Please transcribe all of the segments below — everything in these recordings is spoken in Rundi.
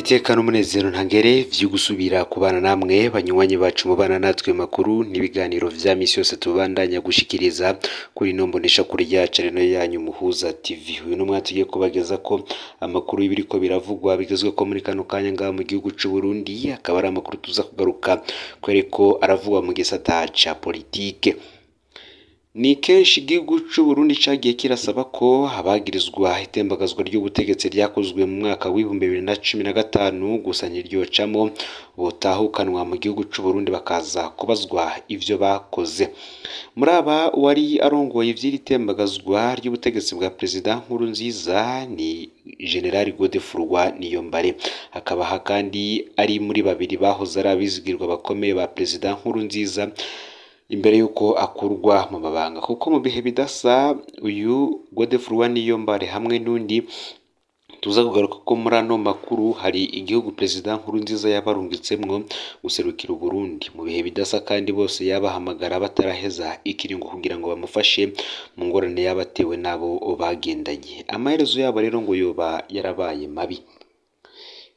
Iteka n'umunezero ntangere vyo gusubira kubana namwe banywanyi bacu mubana natwe makuru n'ibiganiro vya misi yose tubandanya gushikiriza kuri ino mboneshakure yacu ari nayo yanyu Muhuza TV. Uyu n'umwanya tugiye kubageza ko amakuru y'ibiriko biravugwa bigezweko muri kano kanya ngaha mu gihugu c'u Burundi, akaba ari amakuru tuza kugaruka kwereko aravugwa mu gisata ca politike. Ni kenshi igihugu c'u Burundi cagiye kirasaba ko abagirizwa itembagazwa ry'ubutegetsi ryakozwe mu mwaka w'2015 gusa ntiryocamwo, botahukanwa mu gihugu c'u Burundi bakaza kubazwa ivyo bakoze. Muri aba uwari arongoye ivy'iri tembagazwa ry'ubutegetsi bwa Perezida Nkurunziza ni General Godefroid Niyombare, hakaba kandi ari muri babiri bahoze ari abizigirwa bakomeye ba Perezida Nkurunziza imbere y'uko akurwa mu mabanga, kuko mu bihe bidasa uyu Godefroid Niyombare hamwe n'undi tuza kugaruka ko muri ano makuru hari igihugu Perezida Nkurunziza yabarungitsemwo guserukira Uburundi mu bihe bidasa, kandi bose yabahamagara bataraheza ikiringo kugira ngo bamufashe mu ngorane yabatewe n'abo bagendanye. Amaherezo yabo rero ngo yoba yarabaye mabi.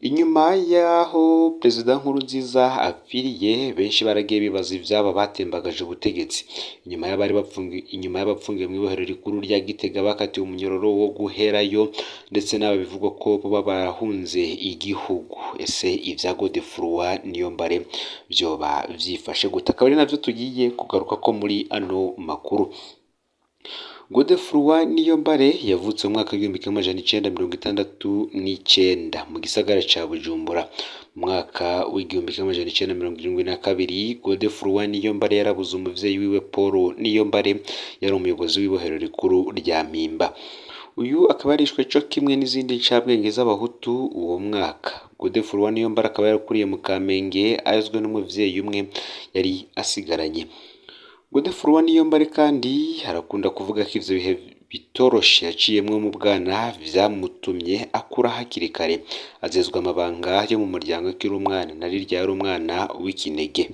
Inyuma y'aho Perezida Nkurunziza apfiriye, benshi baragiye bibaza ivyaba batembagaje ubutegetsi. Inyuma y'abari bapfungiwe, inyuma y'abapfungiwe mw'ibohero rikuru rya Gitega bakatiwe umunyororo wo guherayo, ndetse n'aba bivugwa ko boba barahunze igihugu. Ese ivya Godefroid Niyombare vyoba vyifashe gute? Akaba ari navyo tugiye kugaruka ko muri ano makuru. Godefroid Niyombare yavutse mu mwaka w'1969 mu gisagara ca Bujumbura. Mu mwaka w'1972 Godefroid Niyombare yarabuze umuvyeyi wiwe Paul Niyombare, yari umuyobozi w'ibohero rikuru rya Mpimba. Uyu akaba yarishwe co kimwe n'izindi ncabwenge z'abahutu uwo mwaka. Godefroid Niyombare akaba yarakuriye mu Kamenge arezwe n'umuvyeyi umwe yari asigaranye. Godefroid Niyombare kandi arakunda kuvuga ko ivyo bihe bitoroshe yaciyemwo mu bwana vyamutumye akura hakiri kare, azezwa amabanga yo mu muryango akiri umwana, na rirya yari umwana w'ikinege.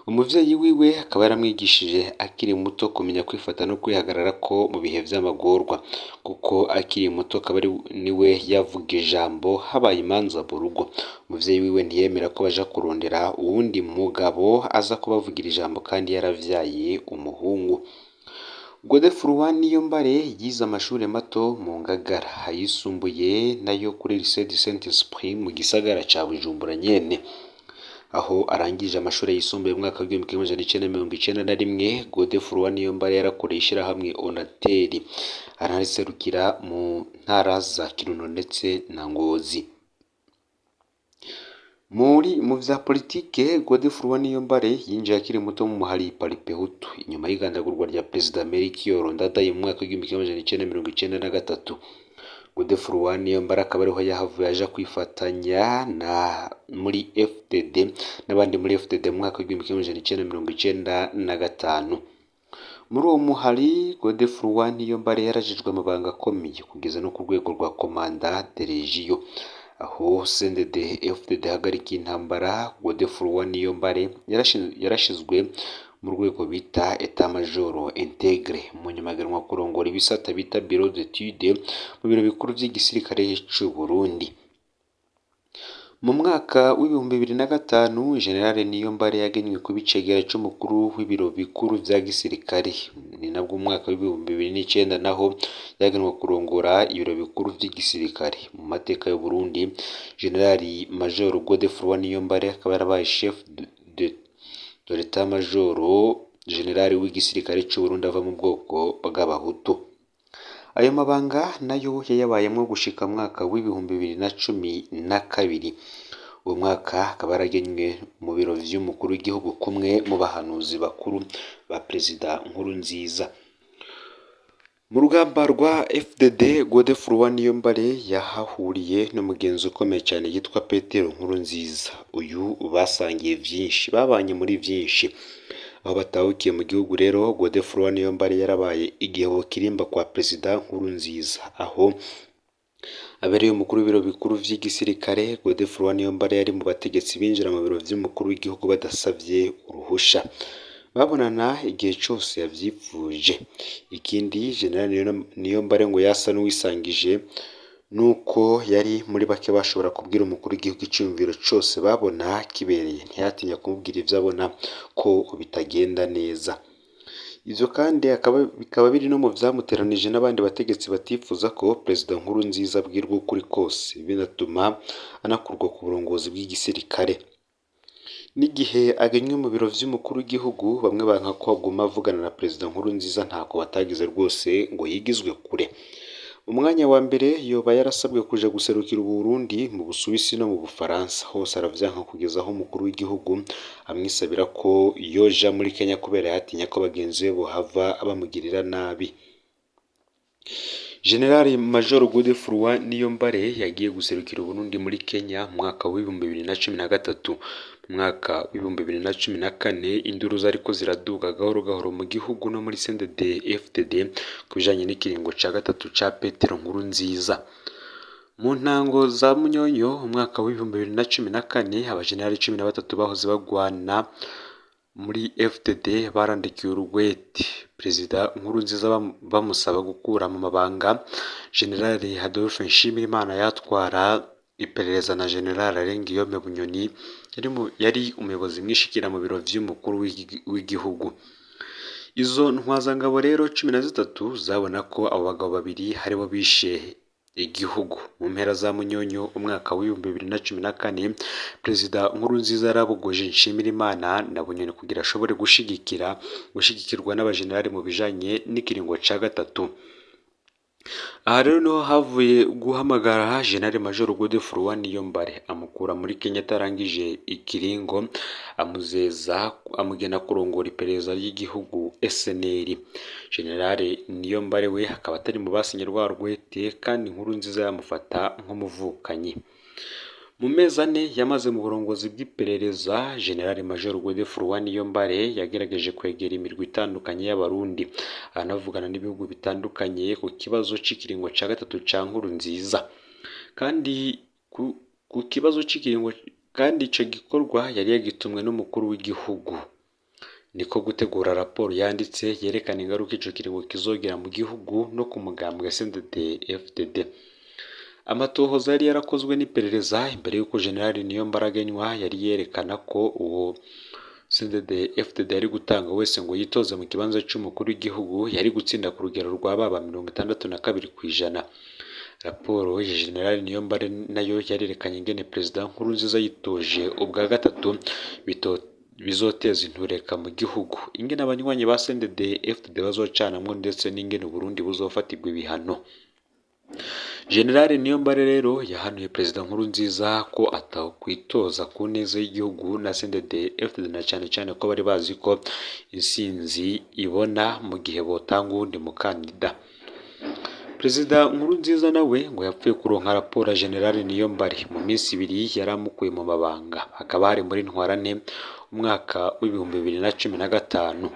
Umuvyeyi wiwe akaba yaramwigishije akiri muto kumenya kwifata no kwihagararako mu bihe vy'amagorwa, kuko akiri muto akaba ari niwe yavuga ijambo habaye imanza mu rugo. Umuvyeyi wiwe ntiyemera ko baja kurondera uwundi mugabo aza kubavugira ijambo kandi yaravyaye umuhungu. Godefroid Niyombare yize amashure mato mu Ngagara, ayisumbuye nayo kuri Lycée du Saint Esprit mu gisagara ca Bujumbura nyene. Aho arangije amashure yisumbuye mu mwaka w'1991, Godefroid Niyombare yarakoreye ishirahamwe Onatel, arariserukira mu ntara za Kirundo ndetse na Ngozi. Muri mu vya politike, Godefroid Niyombare yinjiye akiri muto mu muhari Paripehutu inyuma y'igandagurwa rya Perezida Melchior Ndadaye mu mwaka w'1993. Godefroid Niyombare akaba ariho yahavuye aja kwifatanya na muri FDD n'abandi muri FDD mu mwaka w'1995. Muri uwo muhari Godefroid Niyombare yarajejwe amabanga akomeye kugeza no ku rwego rwa commandant de légion. Aho CNDD FDD ihagarika intambara, Godefroid Niyombare yarashizwe mu rwego bita Etat Major Intégré, mu nyuma agenwa kurongora ibisata bita Bureau d'études mu biro bikuru vy'igisirikare c'u Burundi. Mu mwaka w'2005 General Niyombare yagenywe kuba icegera c'umukuru w'ibiro bikuru vya gisirikare. Ni nabwo mu mwaka w'2009 naho yagenwe kurongora ibiro bikuru vy'igisirikare. Mu mateka y'u Burundi, General Major Godefroid Niyombare akaba yarabaye chef de l'état major general w'igisirikare c'u Burundi ava mu bwoko bw'abahutu. Ayo mabanga nayo yayabayemwo gushika mu mwaka w'2012. Uwo mwaka akaba yaragenywe mu biro vy'umukuru w'igihugu kumwe mu bahanuzi bakuru ba Perezida Nkurunziza. Mu rugamba rwa FDD, Godefroid Niyombare yahahuriye n'umugenzi ukomeye cyane yitwa Petero Nkurunziza. Uyu basangiye vyinshi, babanye muri vyinshi. Aho batahukiye mu gihugu rero, Godefroid Niyombare yarabaye igihebo kirimba kwa Perezida Nkurunziza, aho abereye umukuru w'ibiro bikuru vy'igisirikare. Godefroid Niyombare yari mu bategetsi binjira mu biro vy'umukuru w'igihugu badasavye uruhusha, babonana igihe cose yavyipfuje. Ikindi, General Niyombare ngo yasa n'uwisangije Nuko yari muri bake bashobora kubwira umukuru w'igihugu iciyumviro cose babona kibereye, ntiyatinya kumubwira ivyo abona ko bitagenda neza. Ivyo kandi bikaba biri no mu vyamuteranije n'abandi bategetsi batifuza ko Perezida Nkurunziza abwirwa ukuri kose, binatuma anakurwa ku burongozi bw'igisirikare. N'igihe agenywe mu biro vy'umukuru w'igihugu, bamwe banka ko aguma avugana na Perezida Nkurunziza, ntako batagize rwose ngo yigizwe kure. Mu mwanya wa mbere yoba yarasabwe kuja guserukira Uburundi mu Busuwisi no mu Bufaransa, hose aravyanka kugeza aho umukuru w'igihugu amwisabira ko yoja muri Kenya kubera yatinya ko bagenzi be bohava bamugirira nabi. General Major Godefroid Niyombare yagiye guserukira Uburundi muri Kenya mu mwaka w'2013. Mu mwaka w'2014 induru zariko ziraduga gahoro gahoro mu gihugu no muri CNDD FDD ku bijanye n'ikiringo ca gatatu ca Petero Nkurunziza. Mu ntango za Munyonyo umwaka w'2014 abajenerali 13 bahoze bagwana muri FDD barandikiye urugwete Perezida Nkurunziza bamusaba gukura mu mabanga General Adolphe Nshimirimana yatwara iperereza na General Guillaume Bunyoni yari umuyobozi mwishikira mu biro vy'umukuru w'igihugu. Izo ntwazangabo rero 13 zabona ko abo bagabo babiri haribo bishe igihugu. Mu mpera za Munyonyo umwaka w'2014 Perezida Nkurunziza yarabogoje Nshimirimana na Bunyoni kugira ashobore gushigikirwa n'abajenerali mu bijanye n'ikiringo ca gatatu. Aha rero niho havuye guhamagara General Major Godefroid Niyombare amukura muri Kenya atarangije ikiringo, amuzeza amugena kurongora iperereza ry'igihugu SNL. General Niyombare we akaba atari mu basinye rwa rwete, kandi Nkurunziza yamufata nk'umuvukanyi. Mu mezi ane yamaze mu burongozi bw'iperereza, General Major Godefroid Niyombare yagerageje kwegera imirwi itandukanye y'Abarundi, anavugana n'ibihugu bitandukanye ku kibazo c'ikiringo ca gatatu ca Nkurunziza. Kandi ku kibazo c'ikiringo, kandi ico gikorwa yari yagitumwe n'umukuru w'igihugu. Niko gutegura raporo yanditse yerekana ingaruka ico kiringo kizogira mu gihugu no ku mugambwe CNDD FDD. Amatohoza yari yarakozwe n'iperereza imbere y'uko General Niyombare agenywa yari yerekana ko uwo CNDD FDD yari gutanga wese ngo yitoze mu kibanza c'umukuru w'igihugu yari gutsinda ku rugero rwa baba 62%. Raporo ya General Niyombare nayo yarerekanye ingene Perezida Nkurunziza yitoje ubwa gatatu bizoteza intureka mu gihugu, ingene abanywanyi ba CNDD FDD bazocanamwo ndetse n'ingene Uburundi buzofatirwa ibihano. General Niyombare rero yahanuye Perezida Nkurunziza ko atakwitoza ku neza y'igihugu na CNDD FDD, na cane cane ko bari bazi ko insinzi ibona mu gihe botanga uwundi mukandida. Perezida Nkurunziza nawe ngo yapfuye kuronka raporo ya General Niyombare mu minsi ibiri yari amukuye mu mabanga, hakaba hari muri Ntwarante umwaka w'2015.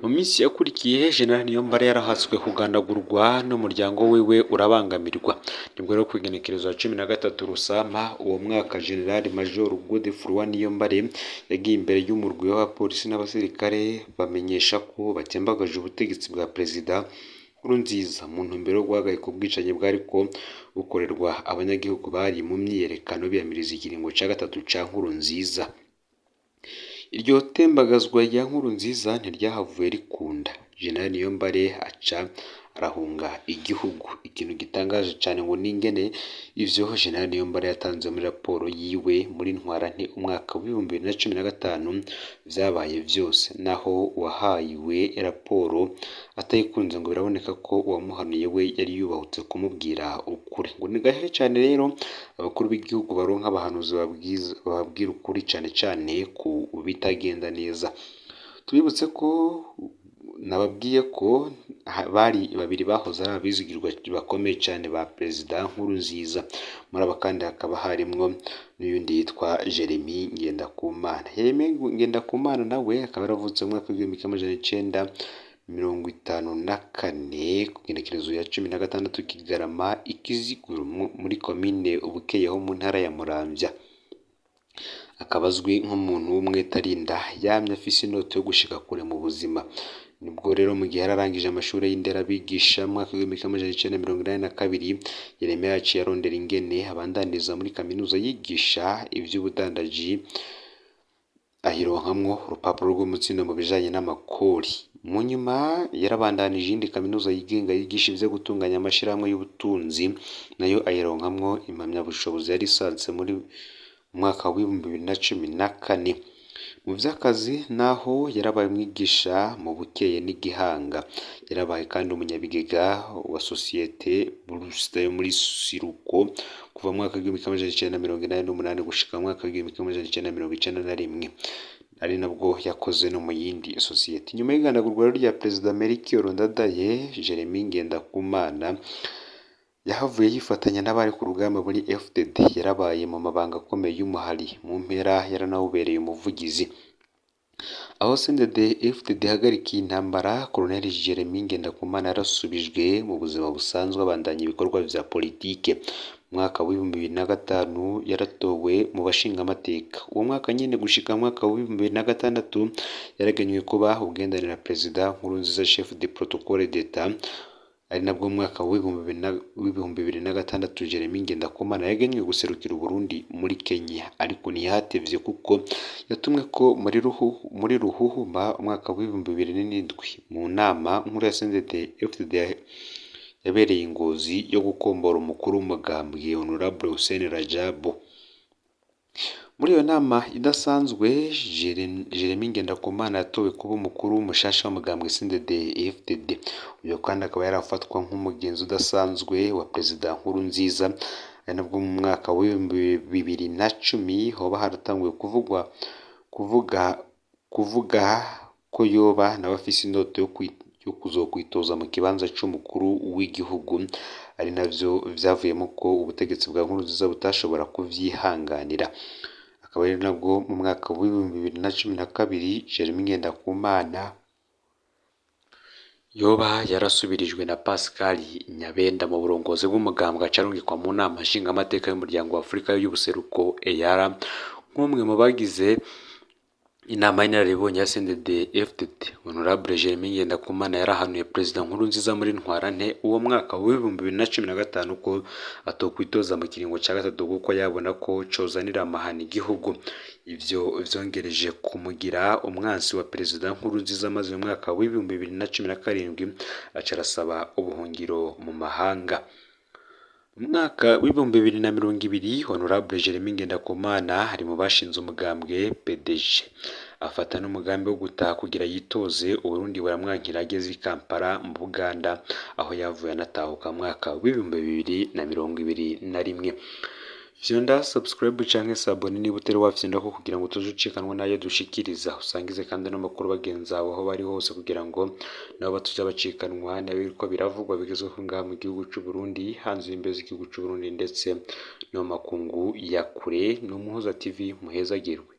Mu minsi yakurikiye General Niyombare yarahatswe kugandagurwa n'umuryango wiwe urabangamirwa. Nibwo rero kw'igenekerezo ya 13 Rusama uwo mwaka General Major Godefroid Niyombare yagiye imbere y'umurwi w'abapolisi n'abasirikare bamenyesha ko batembagaje ubutegetsi bwa Perezida Nkurunziza mu ntumbero yo guhagarika ubwicanyi bwariko bukorerwa abanyagihugu bari mu myiyerekano biyamiriza ikiringo ca gatatu ca Nkurunziza. Iryo tembagazwa rya Nkurunziza ntiryahavuye rikunda, General Niyombare aca arahunga igihugu. Ikintu gitangaje cane ngo n'ingene ivyo General Niyombare yatanze muri raporo yiwe muri Ntwarante umwaka w'2015 vyabaye vyose, naho uwahawe raporo atayikunze ngo biraboneka ko uwamuhanuye we yari yubahutse kumubwira ukuri. Ngo ni gake cane rero abakuru b'igihugu baronka abahanuzi bababwira ukuri cane cane ku bitagenda neza. Tubibutse ko nababwiye ko bari babiri bahoze ari abizigirwa bakomeye cane ba Perezida Nkurunziza. Muri aba kandi hakaba harimwo n'uyundi yitwa Jeremy Ngendakumana. Jeremy Ngendakumana nawe akaba yaravutse mu mwaka w'1954 ku igenekerezo ya 16 Kigarama Ikiziguro muri komine Ubukeye ho mu ntara ya Muramvya. Akaba azwi nk'umuntu w'umwetarinda, yamye afise indoto yo gushika kure mu buzima. Nibwo rero mu gihe yararangije amashuri y'inderabigisha mu mwaka w'1982, Yeremiya yaciye arondera ingene abandaniza muri kaminuza yigisha ivy'ubudandaji, ahironkamwo urupapuro rw'umutsindo mu bijanye n'amakori. Mu nyuma yarabandanije iyindi kaminuza yigenga yigisha ivyo gutunganya amashirahamwe y'ubutunzi, nayo ayironkamwo impamyabushobozi ya lisansi muri mwaka w'2014. Mu vy'akazi naho yarabaye umwigisha mu Bukeye n'Igihanga. Yarabaye kandi umunyabigega wa sosiyete Brewster yo muri Siruko kuva mu mwaka w'1988 gushika mu mwaka w'1991, ari nabwo yakoze no mu yindi sosiyete. Nyuma y'igandagurwa rya Perezida Melchior Ndadaye, Jeremy Ngendakumana yahavuye yifatanya n'abari ku rugamba muri FDD. Yarabaye mu mabanga akomeye y'umuhari, mu mpera yaranawubereye umuvugizi. Aho CNDD FDD ihagarikiye intambara, Colonel Jeremy Ngendakumana yarasubijwe mu buzima busanzwe, abandanya ibikorwa vya politike. Mu mwaka w'2005 yaratowe mu bashingamateka. Uwo mwaka nyene gushika mu mwaka w'2006 yaragenywe kuba ugendanira Perezida Nkurunziza, chef de protocole d'Etat. Ari nabwo mu mwaka w'2006 Jeremy Ngendakumana yagenywe guserukira Uburundi muri Kenya, ariko ntiyahatevye kuko yatumwe ko muri Ruhuhuma umwaka w'2007 mu nama nkuru ya CNDD FDD yabereye i Ngozi yo gukombora umukuru w'umugambwe Honorable Hussein Rajabu. Muri iyo nama idasanzwe, Jeremy Ngendakumana yatowe kuba umukuru w'umushasha w'umugambwe CNDD FDD. Uyu kandi akaba yarafatwa nk'umugenzi udasanzwe wa Perezida Nkurunziza. Ari nabwo mu mwaka w'2010 hoba haratanguye kuvuga ko yoba nawe afise indoto yo kuzokwitoza mu kibanza c'umukuru w'igihugu, ari navyo vyavuyemo ko ubutegetsi bwa Nkurunziza butashobora kuvyihanganira. Akaba ari nabwo mu mwaka w'2012 Jeremy Ngendakumana yoba yarasubirijwe na Pascal Nyabenda mu burongozi bw'umugambwe, acarungikwa mu nama nshingamateka y'umuryango wa Afurika y'ubuseruko EAR, nk'umwe mu bagize inama y'inararibonye ya CNDD FDD. Honorable Jeremy Ngendakumana yarahanuye Perezida Nkurunziza muri Ntwarante uwo mwaka w'2015 ko atokwitoza mu kiringo ca gatatu kuko yabona ko cozanira amahano igihugu. Ivyo vyongereje kumugira umwansi wa Perezida Nkurunziza, maze mu mwaka w'2017 aca arasaba ubuhungiro mu mahanga. Mu mwaka w'2020 Honorable Jeremy Ngendakumana ari mu bashinze umugambwe PDG, afata n'umugambi wo gutaha kugira yitoze. Uburundi buramwankira ageze i Kampala mu Buganda, aho yavuye anatahuka mu mwaka w'2021. Fyonda subscribe canke s'abonner niba utari wafyondako kugira ngo utoze ucikanwa n'ayo dushikiriza, usangize kandi n'amakuru bagenzi bawe aho bari hose kugira ngo nabo batuja bacikanwa n'ibiriko biravugwa bigezweho ngaha mu gihugu c'u Burundi, hanze y'imbibe z'igihugu c'u Burundi ndetse no mu makungu ya kure. Ni Umuhuza TV, muhezagirwe.